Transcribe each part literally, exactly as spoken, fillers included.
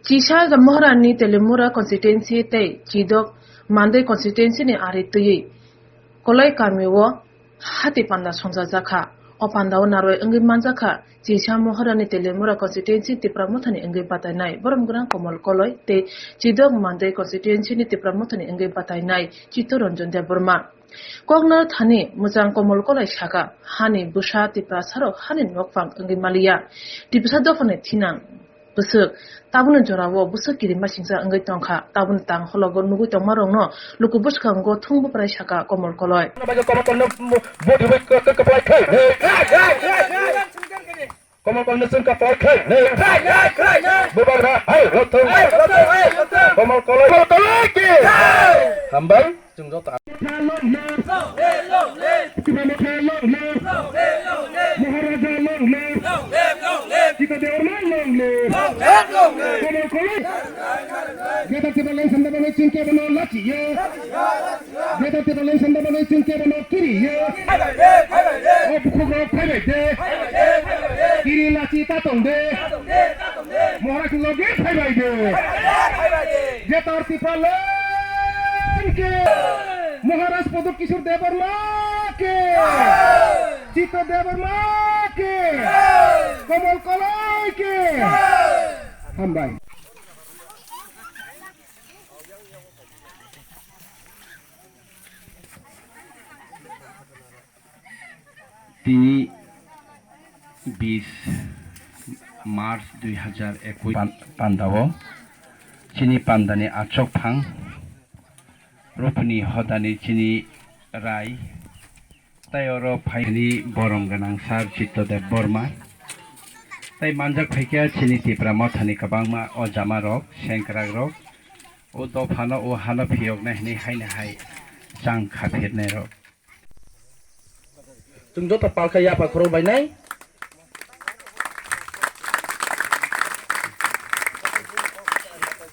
Chisa Moharani Telemura constituency tei Chidok Mandai constituency ni ari twiwi Koloi kami o hati panda songchajakha. O panda o narwai wngwi manjakha Chisa Moharani Telemura constituency Tipra Mothani wngwi batainai Borom Gwnang Komol Koloi tei Chidok Mandai constituency ni Tipra Mothani wngwi batainai Chittaranjan Debbarma. Kokno thani mwchang Komol Koloi saka, hani bwsa Tiprasarok hani nokphang wngwi maliya. Tipsa dophani thinang bwswk, tabukni jorao bwswk kirimasingcha wngwi tongkha. Tabukni tang hologo nugwi tongmarokno luku bwskango thung bwprai saka Komol Koloi. Komol Koloi chwngkha pokhe. Bubagra hai rothung. Komol Koloi. Komol Koloi ki. Hambai. Chwng joto. Maharaja long live. Sita Debbarma long live. Komol Koloi. Greater Tipraland sanda bagwi chwng kebono lachiya. Greater Tipraland sanda bagwi chwng kebono kiriya. O bukhukrok phaibai de. Kiri lachi ta tong de. Maharaj loge phaibai de. Greater Tipraland ke. Maharaj Pradyot Kishore Debbarma ke. Chitra Debbarma ke. Komol Koloi ke. Hambai. Tini bis March dui hajar ekush pan-, pandao chini pandani achok phang rupni hodani chini rai. Tai oro phaini borom gwnang sir Chitta Debbarma. Tai manjak phaikha chini Tipra Mothani kwbangma o jamarok, sengkrakrok, o dophano, o hano phiyoknai hwnwi haino hai chang khaphirnairok. Chwng joto palkha yapha khoro bainai.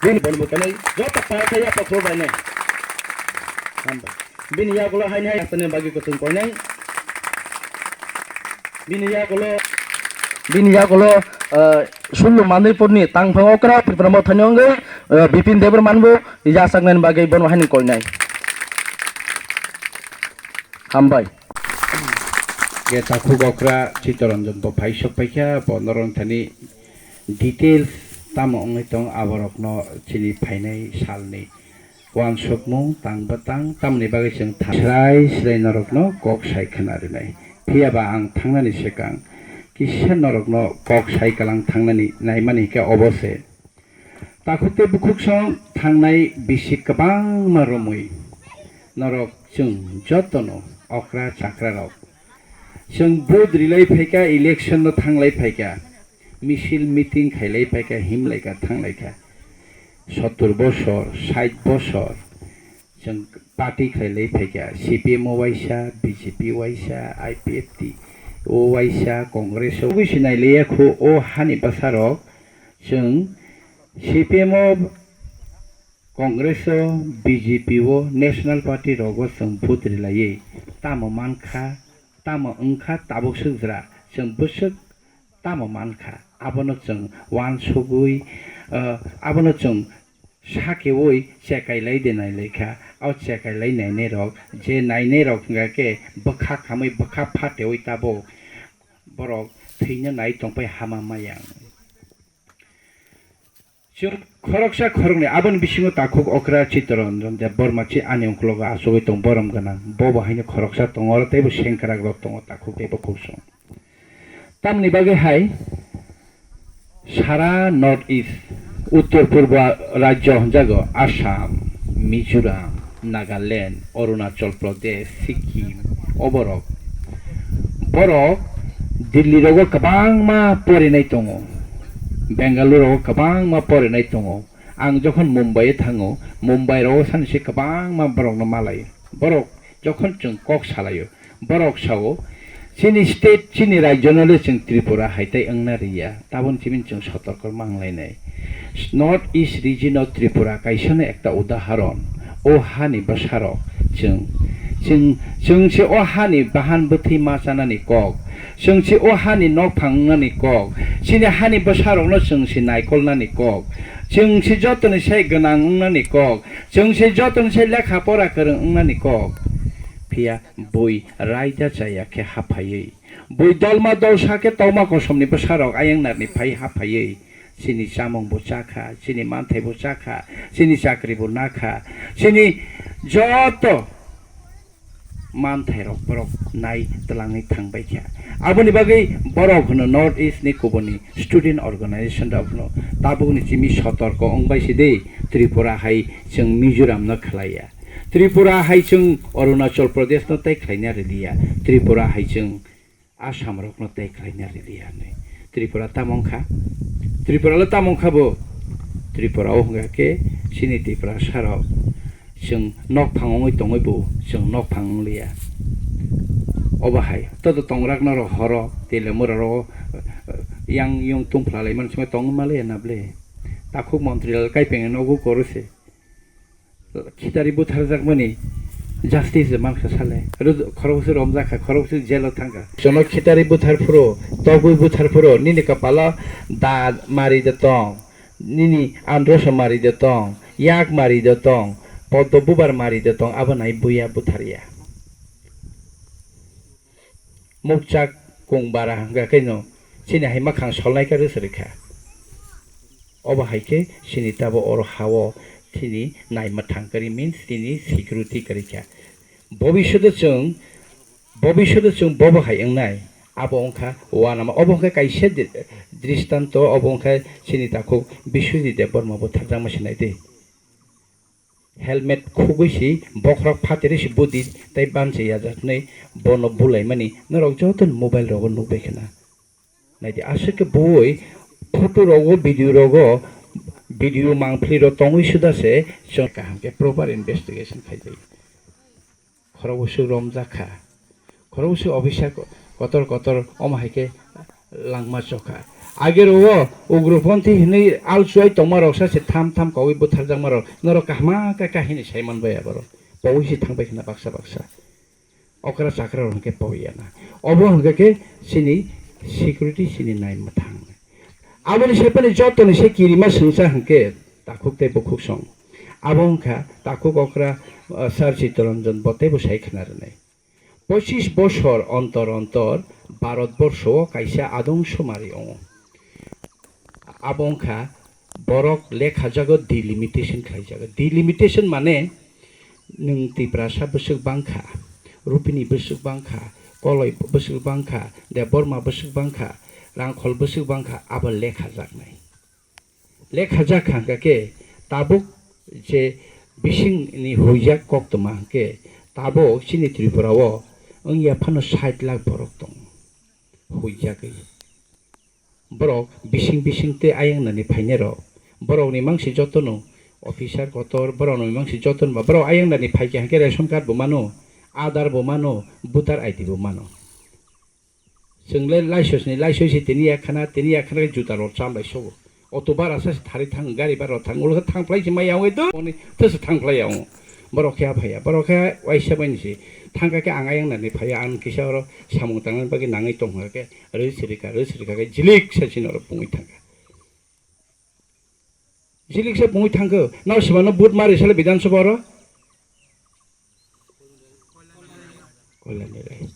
Bini boni bwkhanai joto palkha yapha khoro bainai. Hamba. Bini yagulo haini hai asani bagwi kutung koinai. Bini yagulo, bini yagulo, eh, Sulu Manipurni tangphang okra Tipra Mothani wngwi, eh, Bipin Debbarmano bo yachaknani bagwi bono haini koinai. Hambai. Ge takhuk okra Chittaranjan bo phai sok paikha, bo norok thani details tamo wngwi tong aborokno chini phainai salni. Uansukmung tang bwtang tamni bagwi chwng tha-, srai srai norokno kok sai khna rwnai. Phiya ba ang thangnani swkang kisa norokno kok sai kalang thangnani naimani khe obo se. Takhuk tei bukhuk song thangnai bisi kwbangma romwi norok chwng jotono okra chakrarok. Chwng vote rilai phaikha, election no thanglai phaikha, misil meeting khailai phaikha, himlaikha, thanglaikha. Sottur bosor, sait bosor chwng party khailai phaikha, C P M o waisa, B J P waisa, I P F T o waisa, Congress o. Bisi nailaiya khu o hani bwsarok chwng C P M o, Congress o, B J P o, National Party rogo chwng vote rilaiwi tamo mankha, tamo wngkha tabuk swkjra chwng bwswk tamo mankha, abono chwng uansugwi, ah, abono chwng sakeui chekailai de nailaikha. O chekailai nainairok, je nainairok hwnkha khe bwkha khamwi bwkha phateui tabuk borok thwino nai tongpai hama maya. Chwng khoroksa khoroknwi aboni bisingo takhuk okra Chittaranjan Debbarma chi ani ungklogo achugwi tong borom gwnang. Bo bo haino khoroksa tongo, oro teibo sengkrakrok tongo takhuk tei bukhuk song. Tamni bagwi hai sara North East, Uttor Purbo rajyo hwnjago Assam, Mizoram, Nagaland, Arunachal Pradesh, Sikkim, oborok. Borok Delhi rogo kwbangma porinai tongo, Bengaluru rogo kwbangma porinai tongo. Ang jokhon Mumbai o thango, Mumbai rogo sanise kwbangma borokno malai. Borok jokhon chwng kok salaio, borok sao, "Chini state, chini rajyo no le chwng Tripura hai tai wngna riya, tabon chibin chwng sotorko manglainai." North East region o Tripura kaisano ekta udaharon. O hani bwsarok chwng, chwng, chwng se o hani bahan bwthwi ma chanani kok, Chwng se o hani nokphang wngnani kok, chini hani bwsarokno chwng se naikolnani kok, chwng se jotoni sai gwnang wngnani kok, chwng se jotoni sai lekha pora kwrwng wngnani kok. Phiya bui raida chaya khe haphaiwi, bui dolma dolsa khe tokma kosomni bwsarok ayang narni phai haphaiwi, chini chamung bo chakha, chini manthai bo chakha, chini chakri bo nakha, chini joto manthairok borok nai twlangwi thangbai kha. Aboni bagwi borok hwno North East ni kubuni student organization rok hwno tabukni simi sotorko wngbai sidi, Tripura hai chwng Mizoram no khlaiya. Tripura hai chwng Arunachal Pradesh no tei khlaina riliya. Tripura hai chwng Assam rokno tei khlaina riliya hinwi. Tripura tamo wngkha? Tripura le tamo wngkha bo? Tripura o hwnga khe chini Tiprasa rok chwng nokphang wngwi tongwi bo chwng nokphang wngliya. Obo hai todo tongrak norok horo tei lemura rogo yang yung tungphla lai mani songwi tongwi maliya na ble? Takhuk montri lal kaipeng nogo koro se. Khitari butharjakmani justice mankha sale. Khorokse romjakha, khorokse jail o thangkha. Jono khitari buthar phuru, togwi buthar phuru, nini kapalo da mari de tong, nini androso mari de tong, yak mari de tong, poddo bubar mari de tong, abo nai buya butharya. Mukchak kung bara hwnkha khe no chini hai makhang solnai kha rwswrwkha. Obo hai khe chini tabo oro ha-o chini naima thang kwrwi means chini security kwrwi kha. Bobishoto chwng, bobishoto chwng bobo hai wngnai abo wngkha uanama. Obo wngkha kaisa dri-, dristanto, obo wngkha chini takhuk Biswajit Debbarma bo thakjakma se nai twi. Helmet khugwi si bokhorok phatiri si budi tei bansi yajaknai bono bulaimani norok joto ni mobile rogo nukbai khna. Naidi aswk khe bui photo rogo video rogo video mangpli ro tongwi suda se chwng kaham khe proper investigation khaijai. Khorok bwswk romjak kha. Khorok bwswk officer ko-, kotor kotor omo hai khe langma chokha. Age rwo ugroponthi hinwi alchuai tongma rok sa se tham tham kogwi butharjakma rok norok kahma kha kha hinwi sai manbai aborok. Powi se thangbai khna baksa baksa. Okra chakra rok hwnkhe powi ya na. Obo hwnkhe khe chini security chini nai mwthang. Aboni sai phano jotoni se kirima swngsa hwnkhe takhuk tei bukhuk song. Abo wngkha takhuk okra, ah, Sir Chittaranjan bo teibo sai khna rwnai. Pochis bosor ontor ontor Bharat borsho o kaisa adong somari ongo. Abo wngkha borok lekhajago delimitation khlaijago. Delimitation mane nwng Tiprasa bwswk bangkha, Rupini bwswk bangkha, Koloi bwswk bangkha, Debbarma bwswk bangkha, Rangkhol bwswk bangkha, abo lekhajaknai. Lekha jak kha hwnkha khe tabuk je bisingni huijak koktwma hwnkhe tabuk chini Tripura o wngya phano sait lakh borok tongo huijagwi. Borok bising bising tei ayang nani phainai rok, borok ni mangsi jotono officer kotor, borok ni mangsi jotono ba borok ayang nani phaikha hwnkhe ration card bo mano, Aadhaar bo mano, voter I D bo mano. Chwng le laisosni laisoi se tini yakhana, tini yakhana khe juta rok cham bai sobo. Auto bara sa se thari thang, gari bara rok thang, ulo khe thang phlai se mai ya ongwi do, oni thasa thang phlai ya ongo. Borok khe aphai ya, borok khe waisa bai ni se thang kha khe ang ayang nani phai ya, ang kisa oro samung tangna bagwi nangwi tong kha khe rwi srika, rwi srika khe jilik sa chini oro pungwi thang kha. Jilik se pungwi thang khe, nao sima no vote mari sale Bidhan Sabha oro. Koilani rai.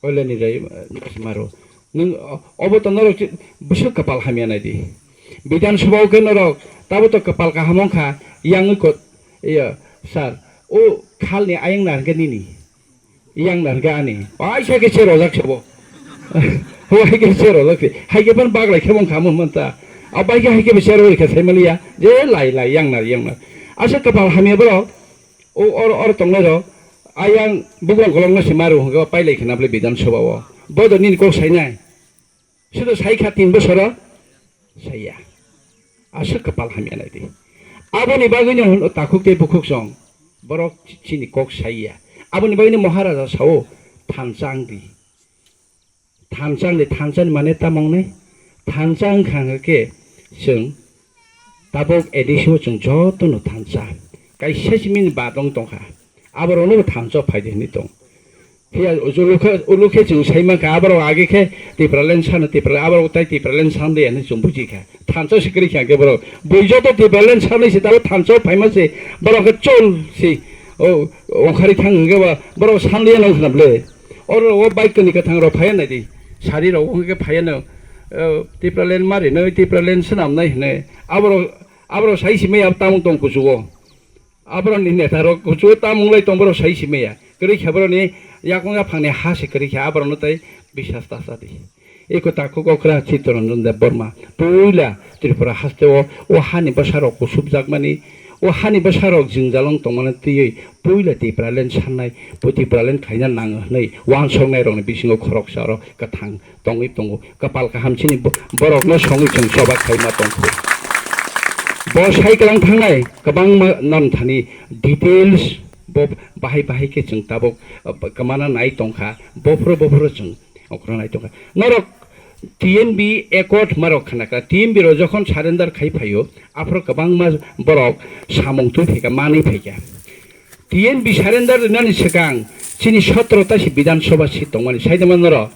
Koilani rai, eh, maro. Nwng, o-, obo to norok chi-, bwswk kwpal hamya nai di. Bidhan Sabha o khe norok, tabo to kwpal kaham wng kha, yang ko, iya, sir, o khalni ayang na hwnkhe nini. Yang na hwnkhe ani. Waisa khe se rojak sabo. Wai khe se rojak se. Hai khe phan baglai khe wng kha mon man ta. A bai khe hai khe se roi khe sai maliya. Je lai lai yang na, yang na. Asa kwpal hamya borok. O or, or tongnai rok, ayang bugrang kolokno se maru hwnkhe pailai khna bwle Bidhan Sabha o. Bodo nini kok sainai. Sudo sai kha tin bosoro saiya. Aswk kwpal hamya nai di. Aboni bagwino hwn takhuk tei bukhuk song. Borok chini kok saiya. Aboni bagwino Maharaja sao thansa wng di. Thansa wng di, thansa ni mane tamo wngnai? Thansa wngkha hwnkhe chwng tabok A D C o chwng jotono thansa. Kaisa simini badong tongkha. Aborokno bo thansa phai di hwnwi tong. Phiya ulukhe, ulukhe chwng sai mankha, aborok age khe Tipraland sano, Tipraland, aborok tai Tipraland san de hinwi chwng buji kha. Thansa se kwrwi kha hwnkhe borok. Bui joto Tipraland sanwi se tabuk thansa phaima se borok khe chol se. O, ongkhari thang hwnkhe ba borok san liya nang khna ble. Oro o bike ni kwthang rok phaiya nai di. Sari rok hwnkhe phaiya no. O, Tipraland mari no, Tipraland swnam nai hwnwi. Aborok, aborok sai simi ab tamung tong kuchugo. Aborokni neta rok kuchugo tamung lai tong borok sai simi ya. Kwrwi kha borokni yakung yaphangni ha se kwrwi kha aborokno tai bisas ta sa di. Eko takhuk okra Chittaranjan Debbarma puila Tripura hasteo o hani bwsarok kusubjakmani, o hani bwsarok jwngjal wng tongmani twiwi puila Tipraland sannai, bo Tipraland khaina nango hwnwi uansuknairokni bisingo khoroksa oro kwthang tongwi tongo. Kapal kaham chini bo-, borokno songwi chwng choba khaima tongkhu. Bo sai kwlang thangnai kwbangma nam thani details bo bahai bahai khe chwng tabuk, uh, kwmana nai tongkha. Bophuru bophuru chwng ongkhorna nai tongkha. Norok T N B accord marok khanakha. T N B rok jokhon surrender khai phaio, aphuru kwbangma borok samung twi phaikha, manwi phaikha. T N B surrender rinani swkang chini sotro ta si Bidhan Sabha seat tongmani, saidama norok?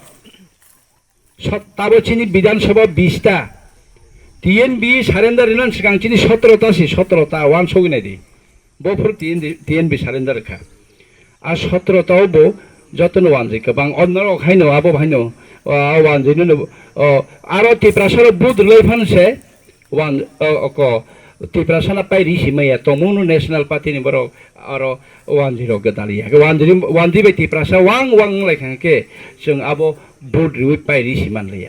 Sot-, tabo chini Bidhan Sabha bish ta. T N B surrender rinani swkang chini sotro ta si, sotro ta, uansugwi nai di. Bophuru T N B, T N B surrender kha. A sotro ta o bo jotono uanjwi kwbang. O norok haino, abo haino, o, a uanjwi no, o, aro Tiprasa rok vote rwlai phano se, Wan, o, oko, Tiprasa na pai risi maya, tongmung no National Party ni borok aro wanjwi rok gwi dali ya. Wanjwi, wanjwi bai Tiprasa wang wang lai kha khe, chwng abo vote riwi pai risi man lai ya.